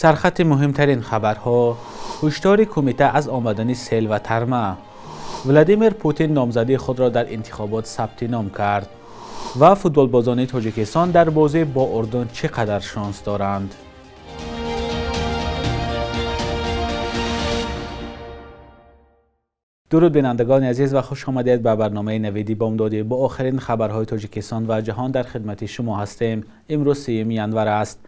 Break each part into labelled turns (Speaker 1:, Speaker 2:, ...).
Speaker 1: Сархати муҳимтарин хабарҳо: ҳушдори кумита аз омадани сел ва тарма. Владимир Путин номзадии худро дар интихобот сабти ном кард. Ва футболбозони Тоҷикистон дар бозӣ бо Урдун чӣ қадар шонс доранд? Дуруд бинандагони азиз ва хуш омадед ба барномаи Навиди Бомдодӣ. Бо охирин хабарҳои Тоҷикистон ва ҷаҳон дар хидмати шумо ҳастем. Имрӯз 3 январ аст.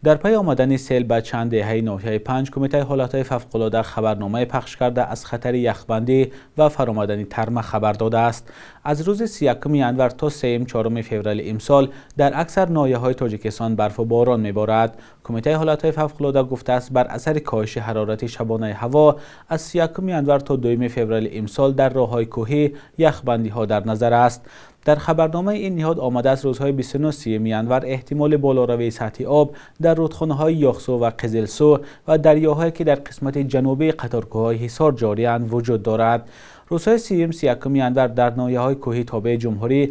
Speaker 1: Дар пайи омадани сел ба чанд деҳаи ноҳияи Панҷ, Кумитаи ҳолатҳои фавқулода хабарномае пахш карда аз хатари яхбандӣ ва фаромадани тарма хабар додааст. Аз рӯзи 31 январ то 3-4 феврали имсол дар аксар ноҳияҳои Тоҷикистон барфу борон меборад. Кумитаи ҳолатҳои фавқулода гуфтааст, бар асари коҳиши ҳарорати шабонаи ҳаво аз 31 январ то 2 феврали имсол дар роҳҳои кӯҳӣ яхбандиҳо дар назар аст. Дар хабарномаи ин ниҳод омадааст, рӯзҳои 29-30 январ эҳтимоли болоравии сатҳи об дар рудхонаҳои Ёхсу ва Қизилсу ва дарёҳое ки дар қисмати ҷанубии қаторкӯҳҳои Ҳисор ҷорианд вуҷуд дорад. Рӯзҳои 30-31 январ дар ноҳияҳои кӯҳии тобеи ҷумҳурӣ,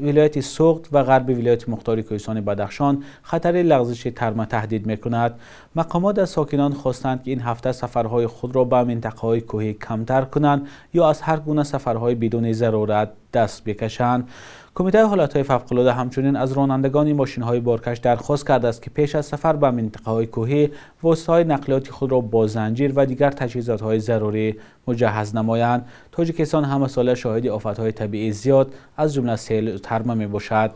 Speaker 1: вилояти Суғд ва ғарби вилояти мухтори Кӯҳистони Бадахшон хатари лағзиши тарма таҳдид мекунад. Мақомот аз сокинон хостанд, ки ин ҳафта сафарҳои худро ба минтақаҳои кӯҳӣ камтар кунанд ё аз ҳар гуна сафарҳои бидуни зарурат даст бикашанд. Кумитаи ҳолатҳои фавқулода ҳамчунин аз ронандагони мошинҳои боркаш дархост кардааст, ки пеш аз сафар ба минтақаҳои кӯҳӣ воситаҳои нақлиёти худро бо занҷир ва дигар таҷҳизотҳои зарурӣ муҷаҳҳаз намоянд. Тоҷикистон ҳамасола шоҳиди офатҳои табиӣ зиёд, аз ҷумла сел тарма мебошад.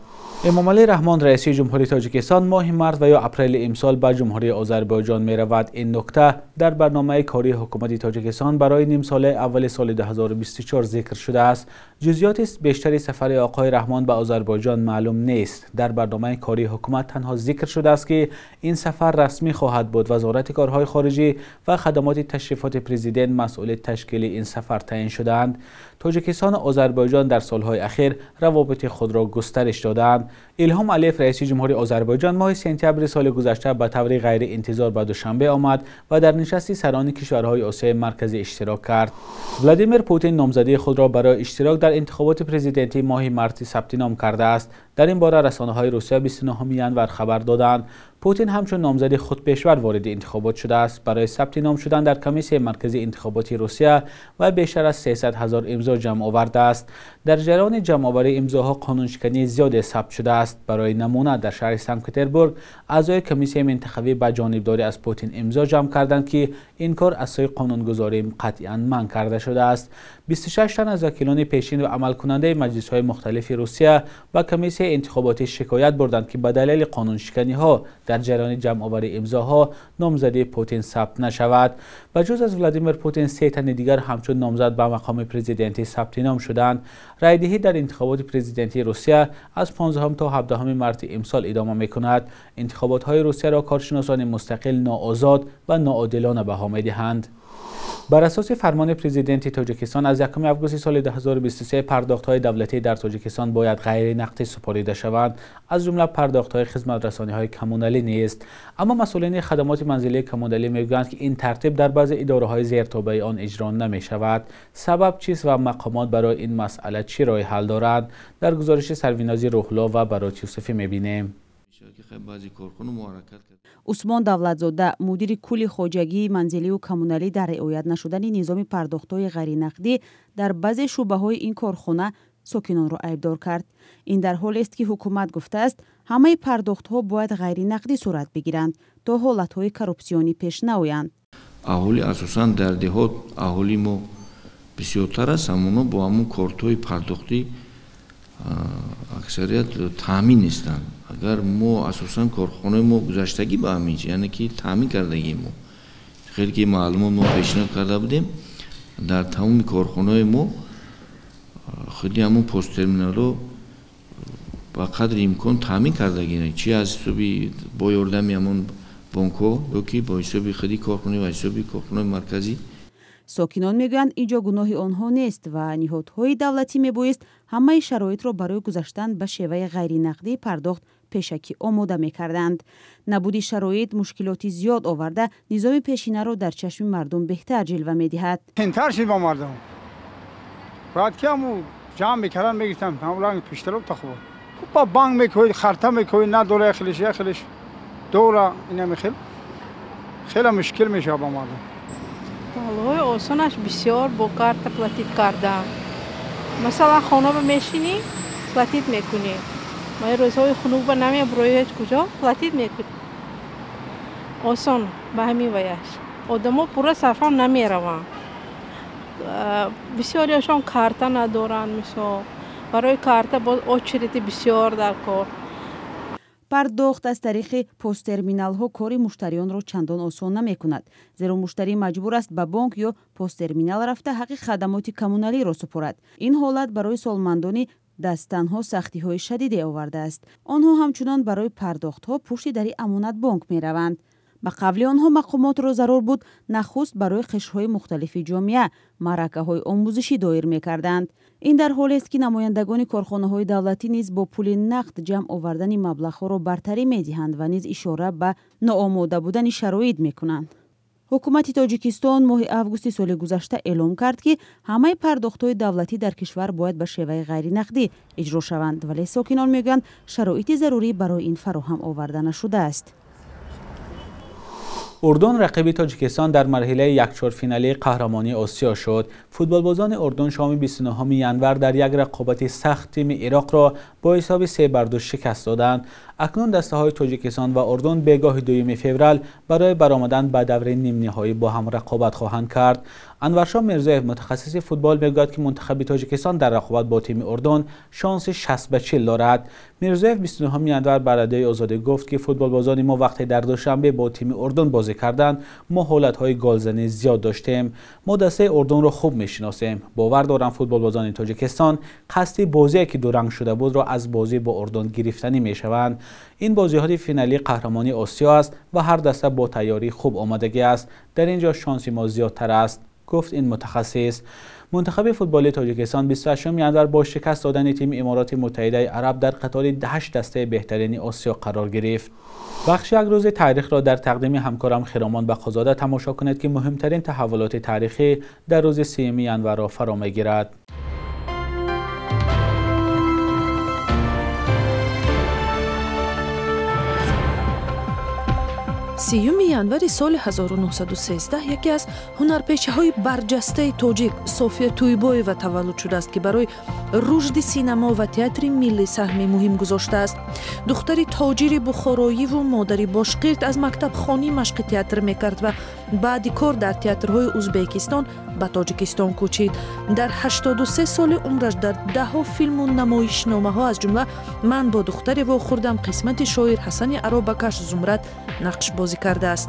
Speaker 1: Эмомалӣ Раҳмон, раиси ҷумҳурии Тоҷикистон, моҳи март ва ё апрели имсол ба ҷумҳурии Озарбойҷон меравад. Ин нукта дар барномаи кории ҳукумати Тоҷикистон барои нимсолаи аввали соли 2024 зикр шудааст. Ҷузъиёти бештари сафари оқои Раҳмон ба Озарбойҷон маълум нест. Дар барномаи кории ҳукумат танҳо зикр шудааст, ки ин сафар расмӣ хоҳад буд. Вазорати корҳои хориҷӣ ва хадамоти ташрифоти президент масъули ташкили ин сафар таъин шудаанд. Тоҷикистон ва Озарбойҷон дар солҳои ахир равобити худро густариш додаанд. Илҳом Алиев, раиси ҷумҳури Озарбойҷон, моҳи сентябри соли гузашта ба таври ғайриинтизор ба Душанбе омад ва дар нишасти сарони кишварҳои Осиёи Марказӣ иштирок кард. Владимир Путин номзадии худро барои иштирок дар интихоботи президентӣ моҳи марти сабти ном кардааст. Дар ин бора расонаҳои Русия 29 январ хабар доданд. Путин ҳамчун номзади худпешвар вориди интихобот шудааст. Барои сабти ном шудан дар Комиссияи марказии интихоботи Русия ва бештар аз 300 ҳазор имзо ҷамъ овардааст. Дар ҷараёни ҷамъоварии имзоҳо қонуншикании зиёде сабт шудааст. Барои намуна, дар шаҳри Санкт-Петербург аъзои комиссияи минтақавӣ ба ҷонибдорӣ аз Путин имзо ҷамъ карданд, ки ин кор аз сӯи қонунгузорӣ қатъиян манъ карда шудааст. 26 тан аз вакилони пешин ва амалкунандаи маҷлисҳои мухталифи Русия ба комиссияи интихоботӣ шикоят бурданд, ки ба далели қонуншиканиҳо дар ҷараёни ҷамъоварии имзоҳо номзадии Путин сабт нашавад. Ба ҷуз аз Владимир Путин, се тани дигар ҳамчун номзад ба мақоми президентӣ сабти ном шуданд. Райдиҳӣ дар интихоботи президентии Русия аз 15 то 17 марти имсол идома мекунад. Интихоботҳои Русияро коршиносони мустақил ноозод ва ноодилона баҳо медиҳанд. Бар асоси фармони президенти Тоҷикистон аз 1 августи соли 2023 пардохтҳои давлатӣ дар Тоҷикистон бояд ғайринақдӣ супорида шаванд, аз ҷумла пардохтҳои хизматрасониҳои коммуналӣ нест. Аммо масъулини хадамоти манзилии коммуналӣ мегӯянд, ки ин тартиб дар баъзе идораҳои зертобаи он иҷро намешавад. Сабаб чист ва мақомот барои ин масъала чӣ роҳи ҳал доранд? Дар гузориши Сарвинози Рӯҳло ва Барот Юсуфӣ мебинем.
Speaker 2: Усмон Давлатзода, мудири кулли хоҷагии манзилию коммуналӣ, дар риоят нашудани низоми пардохтҳои ғайринақдӣ дар баъзе шӯъбаҳои ин корхона сокинонро айбдор кард. Ин дар ҳолест, ки ҳукумат гуфтааст, ҳамаи пардохтҳо бояд ғайринақдӣ сурат бигиранд, то ҳолатҳои коррупсионӣ пеш наоянд.
Speaker 3: Аҳолӣ асосан дар деҳот аҳолии мо бисёртар аст, ҳамоно бо ҳамон кортҳои пардохтӣ аксарият таъмин нестанд. Агар мо асосан корхонаи мо гузаштагӣ ба ҳамин чи, яъне ки таъмин кардагии мо, хеле ки маълумот мо пешниҳод карда будем, дар тамоми корхонаҳои мо худи ҳамон посттерминалҳо ба қадри имкон таъмин кардагӣ, чи аз ҳисоби бо ёрдами ҳамон бонкҳо ё ки бо ҳисоби худи корхона ва ҳисоби корхонаи марказӣ.
Speaker 2: Сокинон мегӯянд, ин ҷо гуноҳи онҳо нест ва ниҳодҳои давлатӣ мебоист ҳамаи шароитро барои гузаштан ба шеваи ғайринақдии пардохт пешакӣ омода мекарданд. Набуди шароит мушкилоти зиёд оварда, низоми пешинаро дар чашми мардум беҳтар ҷилва медиҳад.
Speaker 4: Тинтар шид ба мардум. Баъд ки ҳаму ҷамъ мекарданд, мегирифтанд, ҳаму ранги пештароб та хуб. Ба банк мекӯед, харта мекӯед, надора яхелиш, яхелиш дора, ина мехел. Хеле мушкил мешавад ба мардум.
Speaker 5: Паҳлӯҳои осонаш бисёр бо карта платить кардан. Масалан, хона ба мешинӣ, платить мекунӣ. Ма рӯзҳои хунук ба намебурои ҳеҷ куҷо, платить мекунӣ. Осон ба ҳамин ваяш. Одамо пурра сарфам намераванд. Бисёриашон карта надоранд, мисол. Барои карта боз очереди бисёр дар кор.
Speaker 2: Пардохт аз тариқи посттерминалҳо кори муштариёнро чандон осон намекунад, зеро муштарӣ маҷбур аст ба бонк ё посттерминал рафта ҳаққи хадамоти коммуналиро супорад. Ин ҳолат барои солмандони дасттанҳо сахтиҳои шадиде овардааст. Онҳо ҳамчунон барои пардохтҳо пушти дари Амонатбонк мераванд. Ба қавли онҳо, мақомотро зарур буд нахуст барои қишрҳои мухталифи ҷомеа маъракаҳои омӯзишӣ доир мекарданд. Ин дар ҳолест, ки намояндагони корхонаҳои давлатӣ низ бо пули нақд ҷамъ овардани маблағҳоро бартарӣ медиҳанд ва низ ишора ба ноомода будани шароит мекунанд. Ҳукумати Тоҷикистон моҳи августи соли гузашта эълом кард, ки ҳамаи пардохтҳои давлатӣ дар кишвар бояд ба шеваи ғайринақдӣ иҷро шаванд, вале сокинон мегӯянд, шароити зарурӣ барои ин фароҳам оварда нашудааст.
Speaker 1: Урдун рақиби Тоҷикистон дар марҳилаи якчорфиналии қаҳрамонии Осиё шуд. Футболбозони Урдун шоми 29 январ дар як рақобати сахт тими Ироқро бо ҳисоби 3-2 шикаст доданд. Акнун дастаҳои Тоҷикистон ва Урдун бегоҳи 2 феврал барои баромадан ба давраи нимниҳоӣ бо ҳам рақобат хоҳанд кард. Анваршоҳ Мирзоев, мутахассиси футбол, мегӯяд, ки мунтахаби Тоҷикистон дар рақобат бо тими Урдун шонси 60-40 дорад. Мирзоев 29 январ ба Радиои Озодӣ гуфт, ки футболбозони мо вақте дар Душанбе бо тими Урдун бозӣ карданд, мо ҳолатҳои голзанӣ зиёд доштем. Мо дастаи Урдунро хуб мешиносем. Бовар дорам, футболбозони Тоҷикистон қасди бозие, ки дуранг шуда буд, аз бозӣ бо Урдун гирифтанӣ мешаванд. Ин бозиҳои финалии қаҳрамонии Осиё аст ва ҳар даста бо тайёрии хуб омодагӣ аст. Дар ин ҷо шонси мо зиёдтар аст, гуфт ин мутахассис. Мунтахаби футболи Тоҷикистон 28 январ бо шикаст додани тими Имороти Муттаҳидаи Араб дар қатори 8 дастаи беҳтарини Осиё қарор гирифт. Бахши як рӯзи таърихро дар тақдими ҳамкорам Хиромон Бақозода тамошо кунед, ки муҳимтарин таҳаввулоти таърихӣ дар рӯзи 3 январро фаро мегирад.
Speaker 6: Сиюми январи соли 1913 яке аз ҳунарпешаҳои барҷастаи тоҷик София Тӯйбоева таваллуд шудааст, ки барои рушди синамо ва театри миллӣ саҳми муҳим гузоштааст. Духтари тоҷири бухороиву модари бошқирд аз мактабхонӣ машқи театр мекард ва баъди кор дар театрҳои Узбекистон ба Тоҷикистон кӯчид. Дар 83 соли умраш дар даҳҳо филму намоишномаҳо, аз ҷумла «Ман бо духтаре вохӯрдам», қисмати шоир Ҳасани Аробакаш Зумрад нақшбозӣ кардааст.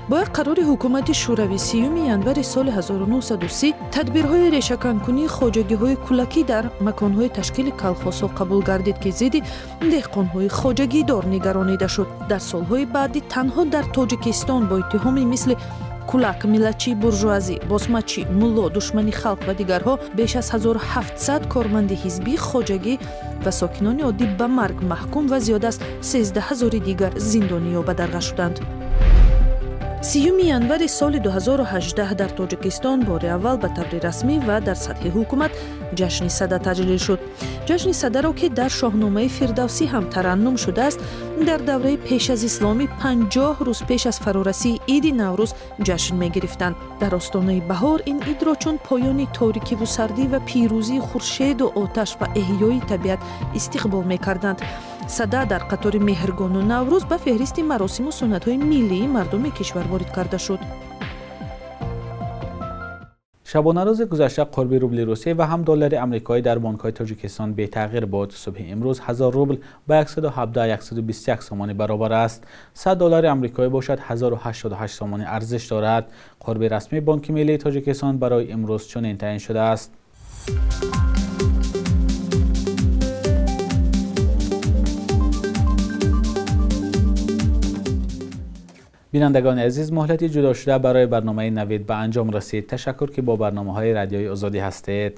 Speaker 6: Бо як қарори ҳукумати Шӯравӣ 30 январи соли 1930 тадбирҳои решаканкунии хоҷагиҳои кулакӣ дар маконҳои ташкили колхозҳо қабул гардид, ки зидди деҳқонҳои хоҷагидор нигаронида шуд. Дар солҳои баъдӣ танҳо дар Тоҷикистон бо иттиҳоми мисли кулак, миллатчии буржуазӣ, босмачӣ, мулло, душмани халқ ва дигарҳо беш аз 1700 корманди ҳизбӣ, хоҷагӣ ва сокинони оддӣ ба марг маҳкум ва зиёд аз 13 ҳазори дигар зиндонӣ ё бадарға шуданд. 30 январи соли 2018 дар Тоҷикистон бори аввал ба таври расмӣ ва дар сатҳи ҳукумат ҷашни Сада таҷлил шуд. Ҷашни Садаро, ки дар Шоҳномаи Фирдавсӣ ҳам тараннум шудааст, дар давраи пеш аз исломӣ 50 рӯз пеш аз фарорасии иди Наврӯз ҷашн мегирифтанд. Дар остонаи баҳор ин идро чун поёни торикиву сардӣ ва пирӯзии хуршеду оташ ва эҳёи табиат истиқбол мекарданд. Сада дар қатори Меҳргону Наврӯз ба феҳристи маросиму суннатҳои миллии мардуми кишвар ворид карда шуд.
Speaker 1: Шабонарӯзи гузашта қурби рубли Русия ва ҳам доллари амрикоӣ дар бонкҳои Тоҷикистон бетағйир буд. Субҳи имрӯз 1000 рубл ба 117-121 сомонӣ баробар аст. 100 доллари амрикоӣ бошад 1088 сомонӣ арзиш дорад. Қурби расмии Бонки миллии Тоҷикистон барои имрӯз чунин таъин шудааст. Бинандагони азиз, муҳлати ҷудошуда барои барномаи Навид ба анҷом расид. Ташаккур, ки бо барномаҳои Радиои Озодӣ ҳастед.